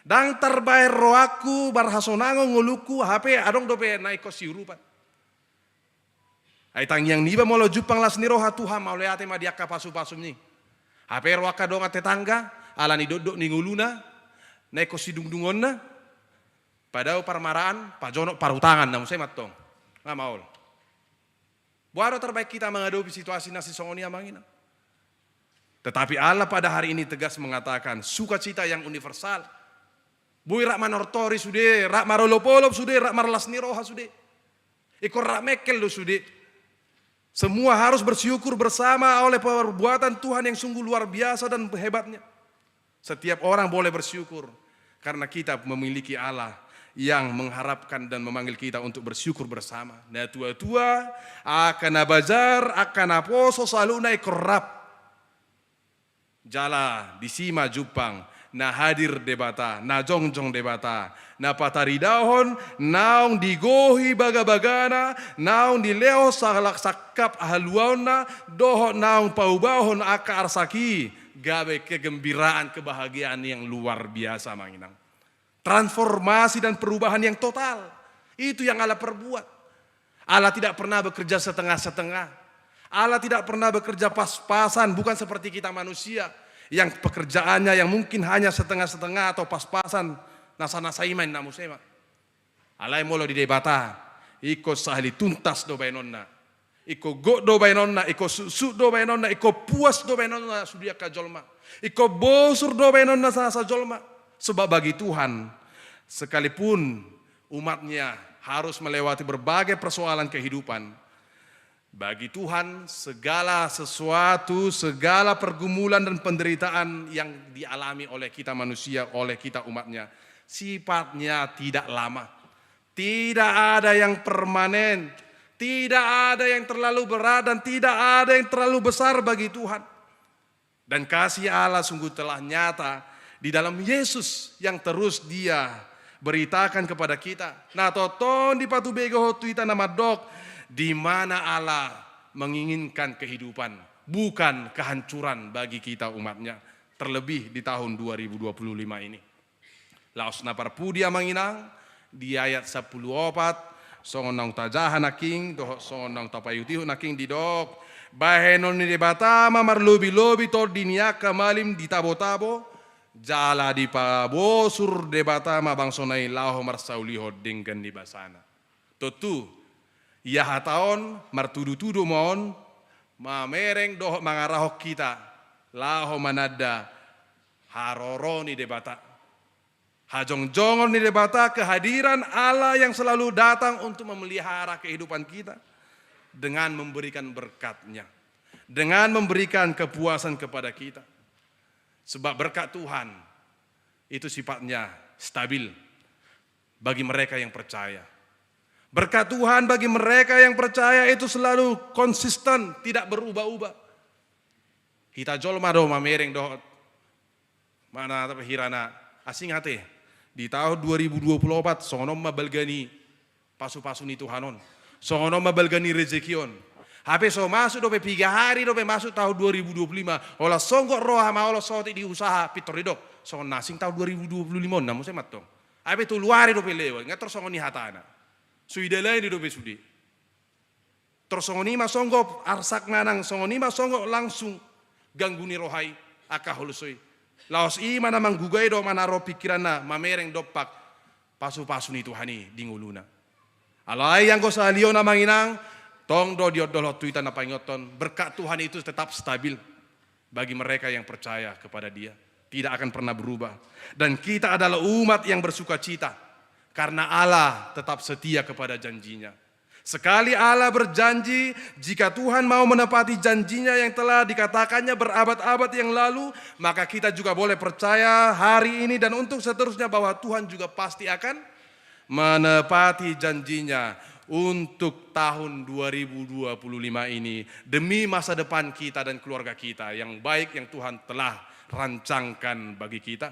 Ndang tarbaen rohangku marhasonangon ngolungku, hape adong dope na ingkon siurupan. Ai tangiang niba molo jumpang las ni roha, Tuhan, mauliate ma di angka pasu-pasum i. Hape ro angka dongan tetangga, ala ni dokdok ni ngoluna, na ingkon sidungdungonna, padao parmaraan, pajonok parutangan, na muse mantong. Nga maol. Boha do tarbaen hita mangadopi situasi na sisongon i, amang inang? Tetapi Allah pada hari ini tegas mengatakan, sukacita yang universal. Boi rap manortori sude, rap marolop-olop sude, rap marlas ni roha sude. Ingkon rap mengkel do sude. Semua harus bersyukur bersama oleh perbuatan Tuhan yang sungguh luar biasa dan hebatnya. Setiap orang boleh bersyukur karena kita memiliki Allah yang mengharapkan dan memanggil kita untuk bersyukur bersama. Na tua-tua, angka na bajar, angka naposo, saluhutna ingkon rap. Jala disi ma jumpang na hadir Debata, na jongjong Debata, na pataridahon naung digohi bagabagana, naung dilehon sahalak sangkap haluaonna, dohot naung paubahon angka arsak i gabe kegembiraan, kebahagiaan yang luar biasa, amang inang. Transformasi dan perubahan yang total. Itu yang Allah perbuat. Allah tidak pernah bekerja setengah-setengah. Allah tidak pernah bekerja pas-pasan, bukan seperti kita manusia yang pekerjaannya yang mungkin hanya setengah-setengah atau pas-pasan, nasa-nasa i ma, na muse ma. Alai molo di Debata, ingkon sahali tuntas do baenonna. Ingkon gok do baenonna, ingkon suksuk do baenonna, ingkon puas do baenonna sude angka jolma. Ingkon bosur do baenonna nasa jolma. Sebab bagi Tuhan, sekalipun umatnya harus melewati berbagai persoalan kehidupan, bagi Tuhan segala sesuatu, segala pergumulan dan penderitaan yang dialami oleh kita manusia, oleh kita umatnya, sifatnya tidak lama. Tidak ada yang permanen, tidak ada yang terlalu berat, dan tidak ada yang terlalu besar bagi Tuhan. Dan kasih Allah sungguh telah nyata di dalam Yesus yang terus Dia beritakan kepada kita. Na tongtong dipatubegehon tu hita na mandok, di mana Allah menginginkan kehidupan, bukan kehancuran bagi kita umat-Nya, terlebih di tahun dua ribu dua puluh lima ini. Laos na parpudi, Amang Inang, di ayat sampulu opat, songon naung tajaha nangkin dohot songon naung tapaihutihut nangkin didok, bahenon ni Debata ma marlobilobi tondi ni angka malim di tabotabo, jala dipabosur Debata ma bangsona i laho marsaulihon denggan ni basana. Tontu, ia hata on martudutudu ma on mamereng dohot mangarahon hita laho mananda haroro ni Debata, hajongjongon ni Debata, kehadiran Allah yang selalu datang untuk memelihara kehidupan kita dengan memberikan berkat-Nya, dengan memberikan kepuasan kepada kita. Sebab berkat Tuhan itu sifatnya stabil bagi mereka yang percaya. Berkat Tuhan bagi mereka yang percaya itu selalu konsisten, tidak berubah-ubah. Hita jolma do mamereng dohot mana, tapi hirana asing ate. Di tahun dua ribu dua puluh opat, songon on ma balga ni pasupasu ni Tuhan on. Songon on ma balga ni rejeki on. Hape so masuk dope, piga hari dope masuk tahun dua ribu dua puluh lima, holan songgop roha ma holan sotik di usaha, pintor didok, songon na asing tahun dua ribu dua puluh lima on na muse mantong. Hape tolu ari dope lewat, nga tor songon i hatana. So idalani dope sude. Tor songon i ma songgop, arsak manang songon i ma songgop langsung ganggu ni roha i, angka holso i. Laos i ma na manggugai do manaro pikiranna mamereng dompak pasupasu ni Tuhan i di ngoluna. Alai anggo sahali on, Amang Inang, tong do diondolhon tu hita na paingothon, berkat Tuhan itu tetap stabil bagi mereka yang percaya kepada Dia. Tidak akan pernah berubah. Dan kita adalah umat yang bersukacita karena Allah tetap setia kepada janji-Nya. Sekali Allah berjanji, jika Tuhan mau menepati janji-Nya yang telah dikatakan-Nya berabad-abad yang lalu, maka kita juga boleh percaya hari ini dan untuk seterusnya bahwa Tuhan juga pasti akan menepati janji-Nya untuk tahun dua ribu dua puluh lima ini, demi masa depan kita dan keluarga kita yang baik yang Tuhan telah rancangkan bagi kita.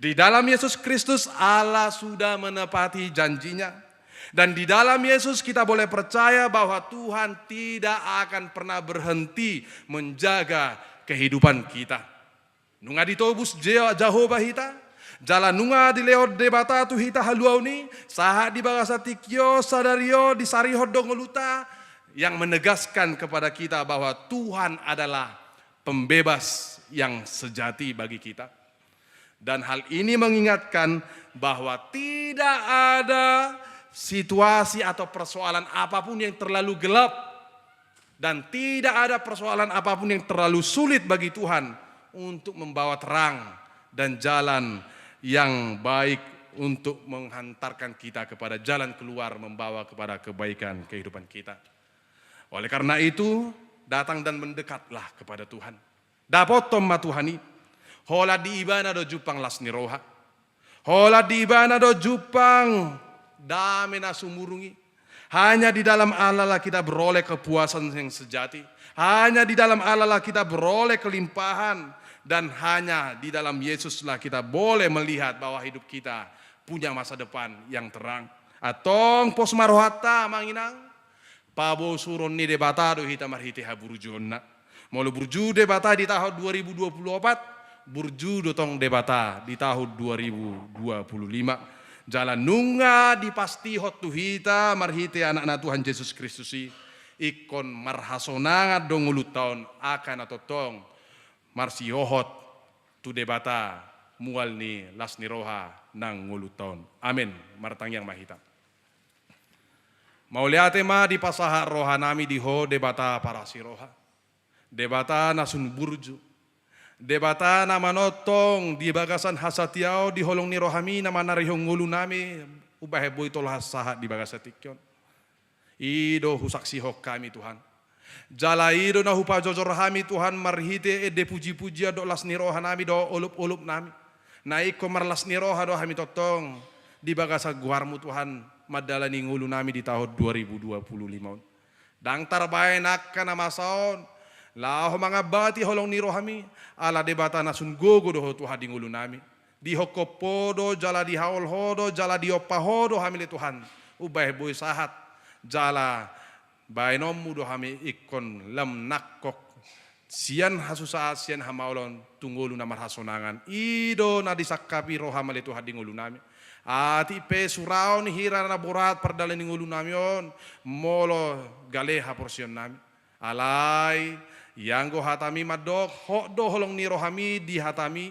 Di dalam Yesus Kristus, Allah sudah menepati janji-Nya. Dan di dalam Yesus kita boleh percaya bahwa Tuhan tidak akan pernah berhenti menjaga kehidupan kita. Nunga ditobus Je-, Jahowa hita, jala nunga dilehon Debata tu hita haluaon i, sahat di bagasan tingki on, sadari on disarihon do ngolunta, yang menegaskan kepada kita bahwa Tuhan adalah pembebas yang sejati bagi kita. Dan hal ini mengingatkan bahwa tidak ada situasi atau persoalan apapun yang terlalu gelap, dan tidak ada persoalan apapun yang terlalu sulit bagi Tuhan untuk membawa terang dan jalan yang baik untuk menghantarkan kita kepada jalan keluar, membawa kepada kebaikan kehidupan kita. Oleh karena itu, datang dan mendekatlah kepada Tuhan. Dapothon ma Tuhan i. Holan di Ibana do jumpang las ni roha. Holan di Ibana do jumpang dame na sumurung i. Hanya di dalam Allah lah kita beroleh kepuasan yang sejati. Hanya di dalam Allah lah kita beroleh kelimpahan. Dan hanya di dalam Yesuslah kita boleh melihat bahwa hidup kita punya masa depan yang terang. Antong pos ma rohanta, Amang Inang. Pabosuron ni Debata do hita marhite haburjuonna. Molo burju Debata di tahun dua ribu dua puluh opat, burju do tong Debata di tahun dua ribu dua puluh lima. Jala nunga dipastihon tu hita marhite Anakna Tuhan Jesus Kristus i, ingkon marhasonangan do ngolunta on angka na tongtong marsihohot tu Debata mual ni las ni roha nang ngolunta on. Amen. Martangiang ma hita. Mauliate ma dipasahat rohanami di Ho Debata parasi roha. Debata na sun burju. Debata na manongtong di bagasan hasatiaon di holong ni rohami na manarihon ngolunami umbahen boi tolhas sahat di bagasan tingki on. I do husaksihon hami Tuhan. Jala i do na hupajojor hami Tuhan marhite ende pujipujian dohot las ni rohanami dohot olopolopnami. Na ingkon marlas ni roha do hami tongtong di bagasan goarmu Tuhan. mandalani ngolunami di tahun dua ribu dua puluh lima on. Ndang tarbaen angka na masa on laho mangambati holong ni rohami, ala Debata na sun gogo do Ho Tuhan di ngolunami. Dihophop Ho do jala dihaol Ho do jala diompa Ho do hami ale Tuhan, umbahen boi sahat jala baenonmu do hami ingkon lam nangkok sian hasusahan, sian hamaolon tu ngolu na marhasonangan. I do na disangkapi roham ale Tuhan di ngolunami. Atik pe suraon hira na borat pardalanan ni ngolunami on, molo gale haporseaonnami. Alai ianggo hatami mandok, hot do holong ni rohami di hatami,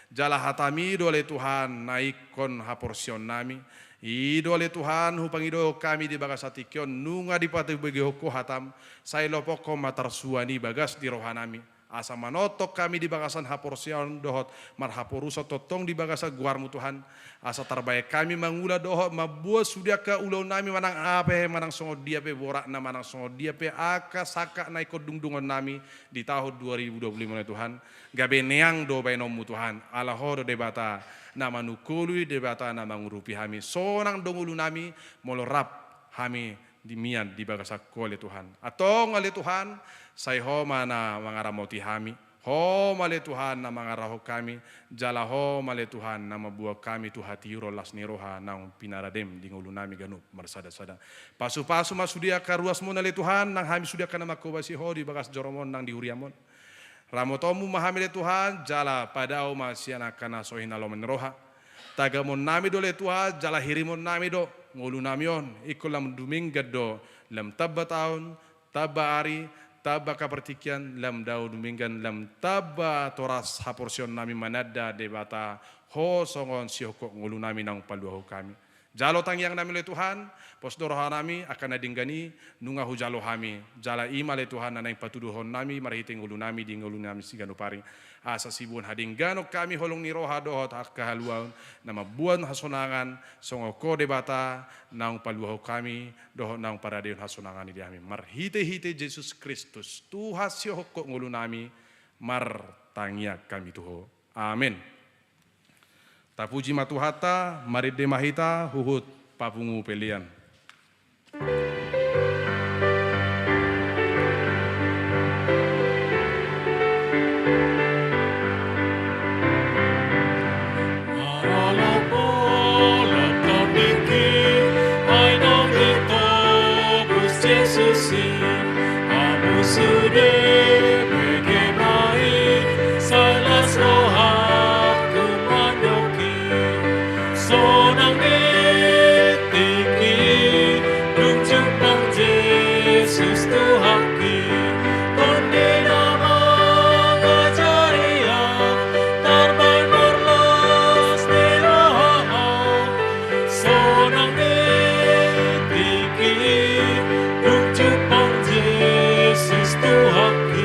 jala hatami do ale Tuhan na ingkon haporseaonnami. I do ale Tuhan hupangidohon hami di bagasan tingki on, nunga dipatubegehon Ho hatam, sai lopokhon ma tarsuan i bagas di rohanami, asa manongtong hami di bagasan haporseaon dohot marhaporusan tongtong di bagasan goarmu Tuhan, asa tarbaen hami mangula dohot mamboan sude angka ulaonnami manang aha pe, manang songon dia pe boratna, manang songon dia pe angka sangkap na ingkon dungdungonnami di tahun dua ribu dua puluh lima on Tuhan, gabe neang do baenonmu Tuhan, ala Ho do Debata na manungkoli, Debata na mangurupi hami. Sonang do ngolunami molo rap hami di mian di bagasan Ho ale Tuhan. Antong ale Tuhan, sai Ho ma na mangaramoti hami. Ho ma ale Tuhan na mangarahon hami, jala Ho ma ale Tuhan na mamboan hami tu hatiuron las ni roha naung pinaradem di ngolunami ganup marsada-sada. Pasupasu ma sude angka ruasmon ale Tuhan, nang hami sude angka na manghobasi Ho di bagas joroMon nang di huriaMon. Ramotonmu ma hami ale Tuhan, jala padao ma sian angka na so hinaloman ni roha. Tagamonnami do ale Tuhan, jala hirimonnami do ngolunami on, ingkon lam dumenggan do, lam tamba taon, tamba ari, tamba angka partingkian, lam dao dumenggan, lam tamba toras haporseaonnami mananda Debata Ho songon sihophop ngolunami naung paluahon hami. Jalo tangiangnami ale Tuhan, pos do rohanami angka na denggan i nunga hujalo hami, jala i ma ale Tuhan na naeng patuduhonnami marhite ngolunami di ngolunami siganup ari. Asa siboan hadengganon hami holong ni roha dohot angka haluaon na mamboan hasonangan, songon Ho Debata naung paluahon hami dohot naung paradion hasonangan i di hami. Marhite-hite Jesus Kristus, Tuhan sihophop ngolunami, martangiang hami tu Ho. Amen. Tapuji ma Tuhanta, marende ma hita huhut papungu pelean. Marolopolop tingki, ai naung ditobus Jesus i, hamu sude bege ma i, sai las rohangku mandok i. Sonang ni tingki, dung jumpang Jesus Tuhanki, Konde na mangajari ahu, tarbaen marlas ni roha ahu. Sonang ni tingki, dung jumpang Jesus Tuhanki.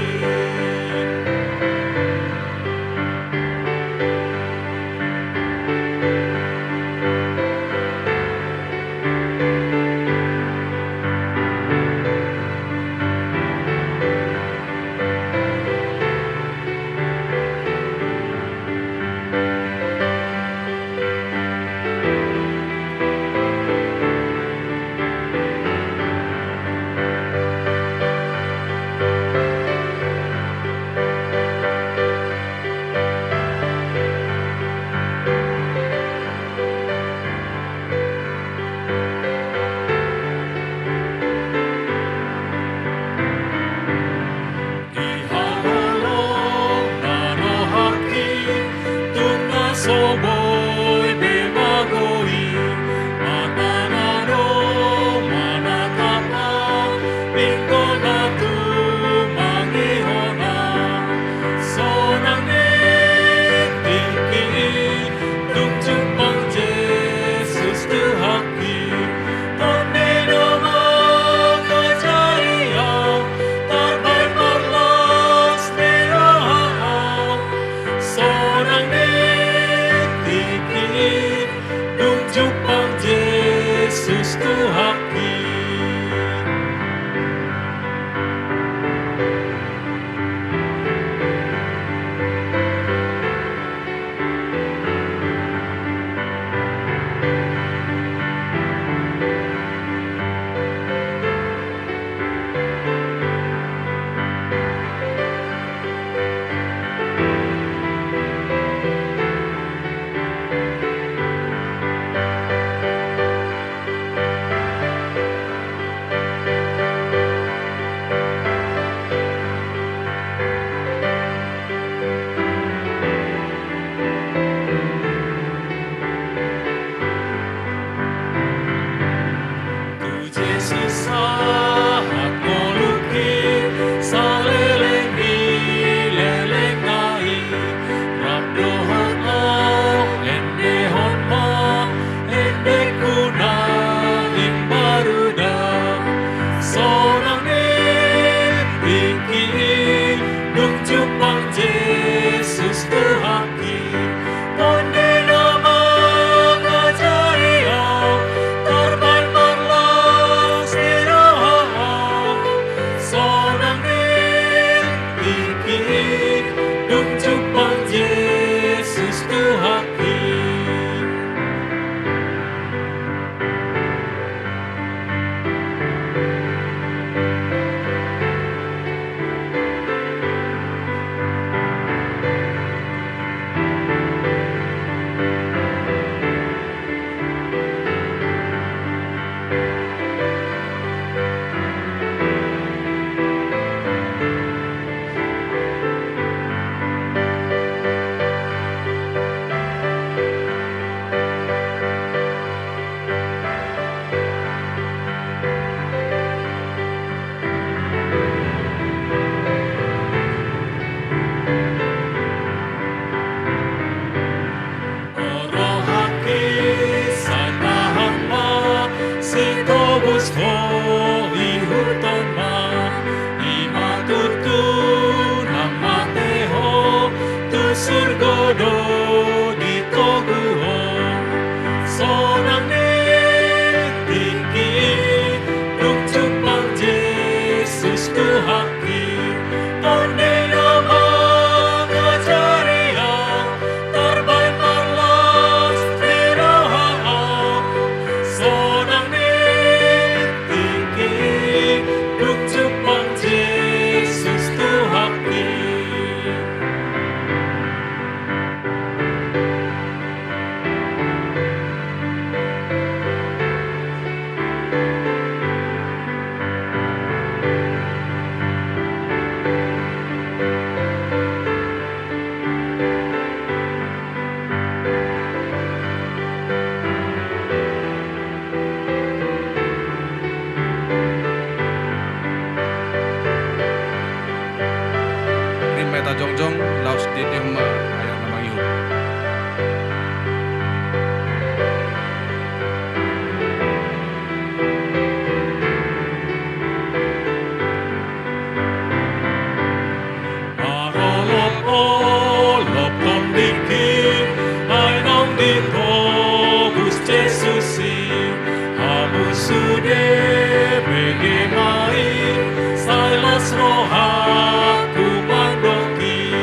Las rohangku mandok i,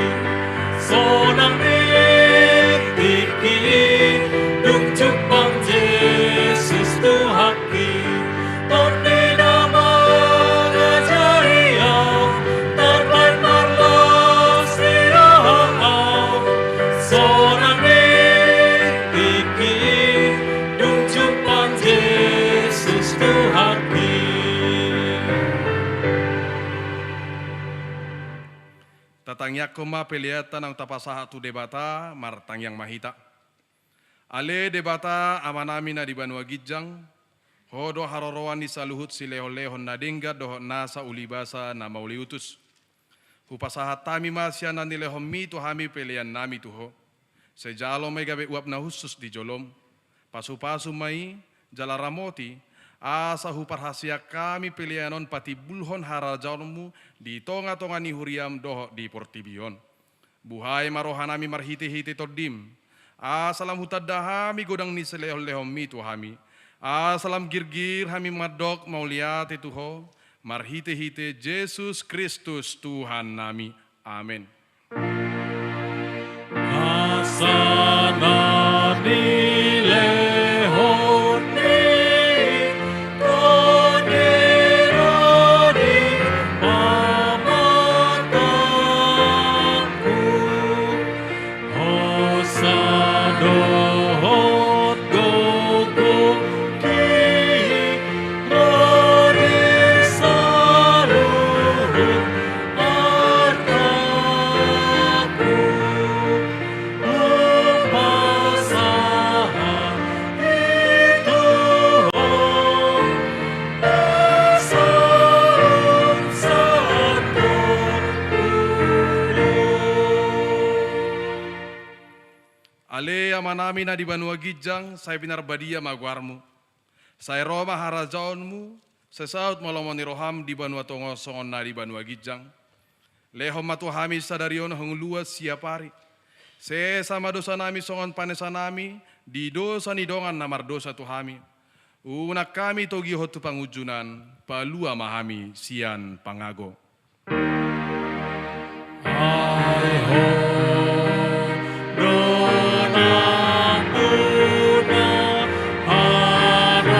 sonang tingki i, dung jumpang Jesus Tuhanki. Tondi na mangajari au, tarbaen marlas ni roha au, sonang tingki i, dung jumpang Jesus Tuhanki. Tatangiangkon ma peleanta naung tapasahat tu Debata, martangiang ma hita. Ale Debata, Amanami na di banua ginjang, Ho do haroroan ni saluhut silehonlehon na denggan dohot nasa ulibasa na mauliutus. Hupasahat hami ma sian na nilehonMi tu hami peleannami tu Ho. Sai jalo ma i gabe uap na hushus di joloM. Pasupasu ma i, jala ramoti, asa huparhaseang hami pelean on patimbulhon harajaonMu di tongatonga ni huriaM dohot di portibi on. Buhai ma rohanami marhitehite TondiM, asa lam hutanda hami godang ni silehonlehonMi tu hami, asa lam girgir hami mandok mauliate tu Ho, marhitehite Jesus Kristus Tuhannami. Amen. Asa na nilehon ni Tondi ro di pamatangku, hosa dohot gogo i, ro di saluhut artaku, hupasahat i tu Ho, asa sahat tu ulu. Ale Amanami na di banua ginjang, sai pinarbadia ma goarMu. Sai ro ma harajaonMu, sai saut ma lomo ni rohaM di banua tonga on songon na di banua ginjang. Lehon ma tu hami sadari on hangoluan siapari. Sesa ma dosanami songon panesanami di dosa ni dongan na mardosa tu hami. Unang hami togihon tu pangunjunan, palua ma hami sian pangago. Ai Ho do nampuna harajaon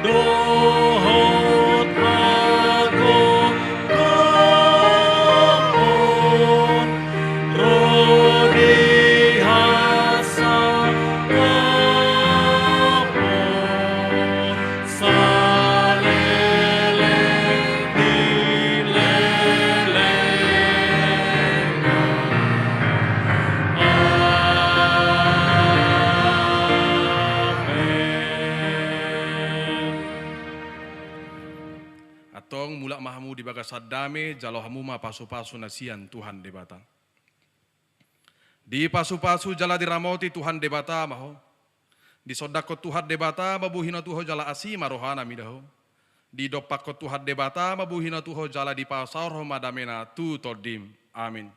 dohot panggogoon, ro di hasangapon saleleng ni lelengna. Amen. Antong mulak ma hamu di bagasan dame, jalo hamu ma pasupasu na sian Tuhan Debata. Dipasupasu jala diramoti Tuhan Debata ma ho. Disondangkon Tuhan Debata ma bohiNa tu ho jala asi ma rohaNa mida ho. Didompakkon Tuhan Debata ma bohiNa tu ho jala dipasaorhon ma dameNa tu tondim. Amin.